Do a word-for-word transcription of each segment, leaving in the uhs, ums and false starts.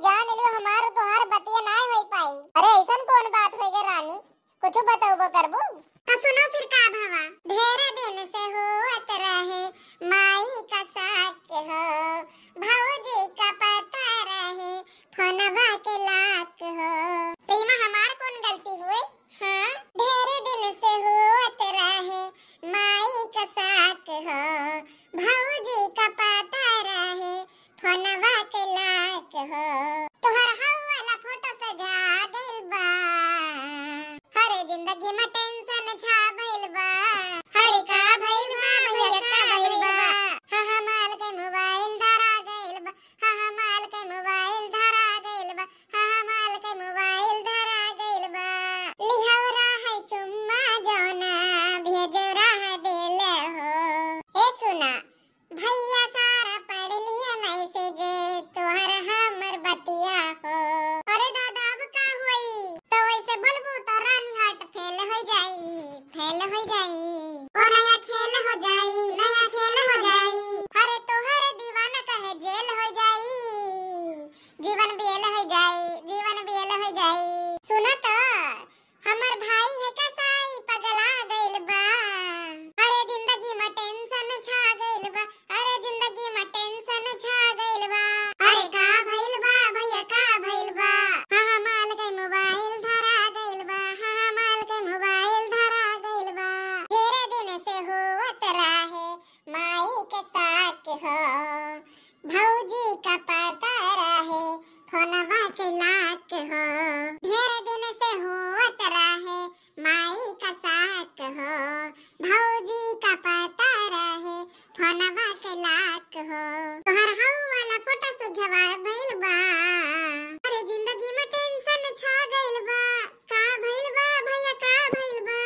जान लियो, हमार तोहार बतिया नाय होई पाई। अरे, ऐसन कौन बात होई गे रानी, कुछ बतौबो करबू? तो सुनो फिर का भवा। ढेर दिन से होत रहे माई का साक हो, भौजी का पता रहे फोनवा के लाक हो। तो इमा हमार कौन गलती हुई? हाँ, ढेर दिन से होत रहे माई का साक हो, भौजी का पता रहे फोनवा के लाक हो। तोहर हौ वाला फोटो सजा गइल बा, हरे जिंदगी में टेंशन छा गइल बा। हरे का भइल बा भैया, का भइल बा? हाँ, हमाल के मोबाइल धरा गइल बा, हाँ, हमाल के मोबाइल धरा गइल बा, हाँ, हमाल के मोबाइल धरा गइल बा। लिहौरा है चुम्मा जौना भेजौरा है दिल हो। ए सुना, भैया सारा पढ़ लिए मैसेज, तोहर हमर बतिया हो। अरे दादा, अब का होई? तो वैसे बोलबू तो रानी हार्ट फेल हो जाई, फेल हो जाई। ओ नया खेल हो जाई, नया खेल हो जाई। अरे तोहर दीवाना कहे जेल हो जाई, जीवन बेल हो जाई, जीवन बेल हो जाई। सुना तो, हमर भाई है कसाई पगला गइल बा। अरे जिंदगी में टेंशन छा गइल बा, अरे जिंदगी में टेंशन छा गइल बा। अरे का भइल बा भैया, का भइल बा? हाँ, हमाल के मोबाइल धरा गइल बा, हाँ, हमाल के मोबाइल धरा गइल बा। ढेर दिन से होत रहे माई के साक हो, भौजी का पता रहे फोनवा के लाक हो। ढेर दिन से होत रहे माई का साक हो, भौजी का पता रहे फोनवा के लाक हो। तोहर हौ वाला फोटो सुझवा भइल बा। अरे जिंदगी में टेंशन छा गइल बा। का भइल बा भैया, का भइल बा?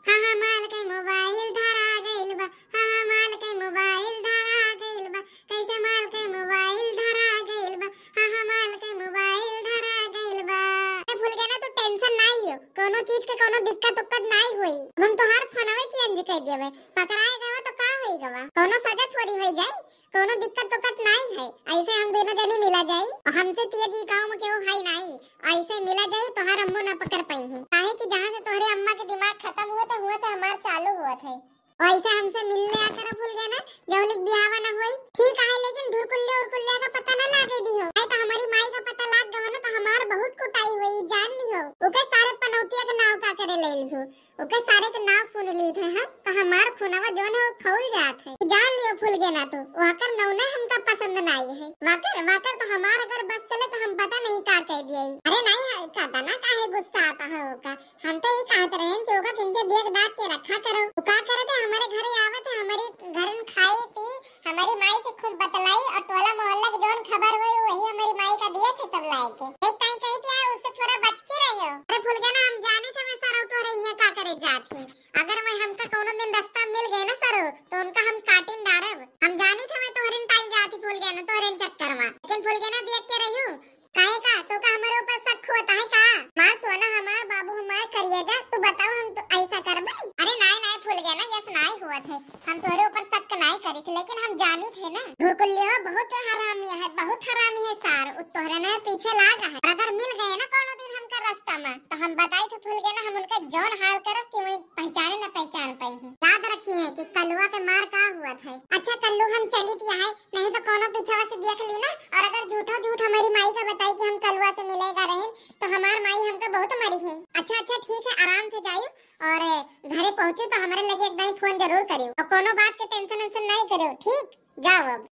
हाँ, हमाल के मोबाइल धरा गइल बा, हाँ, हमाल के मोबाइल धरा गइल बा। कैसे माल के मोबाइल धरा गइल बा, हाँ, हमाल के मोबाइल धरा गइल बा। ए फुलगेना, तू टेंशन ना लियो, कोनो चीज के कोनो दिक्कत उक्कत नाई होई। अब हम तोहार फोनवे चेंज कर देवे, पकड़ाए गवा तो का होई गवा, कोनो सजा थोड़ी होई जाई, कोनो दिक्कत उक्कत नाई है। ऐसे हम दोनों जनी मिला जाई, हमसे तेज ई गाँव में केहू है नाई, ऐसे मिला जाई, तोहार अम्मो ना पकड़ पाई है, काहे कि जहाँ से तोहरे अम्मा के दिमाग खत्म हुआ तो हुआ से हमार चालू हुआ थे। ऐसे हमसे मिल लिया करो फुलगेना, जौलिक बियाहवा ना होई। ठीक आहे, लेकिन धुरकुल्ले उरकुल्ले का पता ना लागे दिहो, नहीं तो हमारी माई का पता लाग गवा ना तो हमार बहुत कुटाई होई, जान लिहो। ओके सारे पनौतिया के नाव का करे ले लिहो, ओके सारे के नाव सुन ली थे हम, तो हमार खुनवा जौन है वो खौल जात है। जान लियो फुलगेना तू, वाकर नौने हमका पसंद नाई है। वाकर, वाकर तो हमार अगर बस चले तो हम पता नहीं का कह दिए। अरे नहीं है, का तना काहे गुस्सा आता है ओका? हम तो ये कहत रहेन कि ओका किनके देख दाख के रखा करो। वो का करत है, हमारे घरे आवत है, हमारे घर में खाई पी, हमारी माई से खूब बतलाई और टोला मोहल्ला के जौन खबर हुई वही हमारी माई का दिए थे सब लाई के। एक टाइम कही थी यार, उससे थोड़ा बच के रहियो। अरे फुलगेना, हम जानी थे मैं सारा तोरे यहाँ का करे जात है। अगर मैं हमका कोनो दिन रास्ता मिल गए ना सरो, तो उनका हम काटिन डारब। हम जानी थे मैं तोहरिन पाई जाती फुलगेना, तोहरिन चक्कर में। लेकिन फुलगेना देख के रहियो, काहे का? तो का हमारे ऊपर शक होता है का? मार सोना, हमार बाबू, हमार करिएगा, तू बताओ हम तो ऐसा करबे? अरे नाई, नाई फुलगेना, यस नाई हुआ थे। हम तोहरे ऊपर शक नाई करी थे, लेकिन हम जानी थे ना। धुरकुल्ली हो बहुत हरामी है, बहुत हरामी है सार। उ तोहरे ने पीछे लाग है। और अगर मिल गए ना कोनो दिन हमका रास्ता में, तो हम बताई थे फुलगेना, हम उनका जौन हाल करब कि वही पहचाने न पहचान पाई है। याद रखी है कि कलुआ के मार का हुआ थे। अच्छा कल्लू, हम चली पिया है, नहीं तो कोनो पीछवा से देख ली ना, और अगर झूठो झूठ हमारी माई का बताई कि हम कलुआ से मिलेगा रहेन, तो हमार माई हमका बहुत मरी है। अच्छा, अच्छा, ठीक है, आराम से जाइयो, और घरे पहुँचो तो हमारे लगे एक दाई फोन जरूर करियो, और कोनो बात के टेंशन वेंशन नहीं करियो, ठीक? जाओ अब।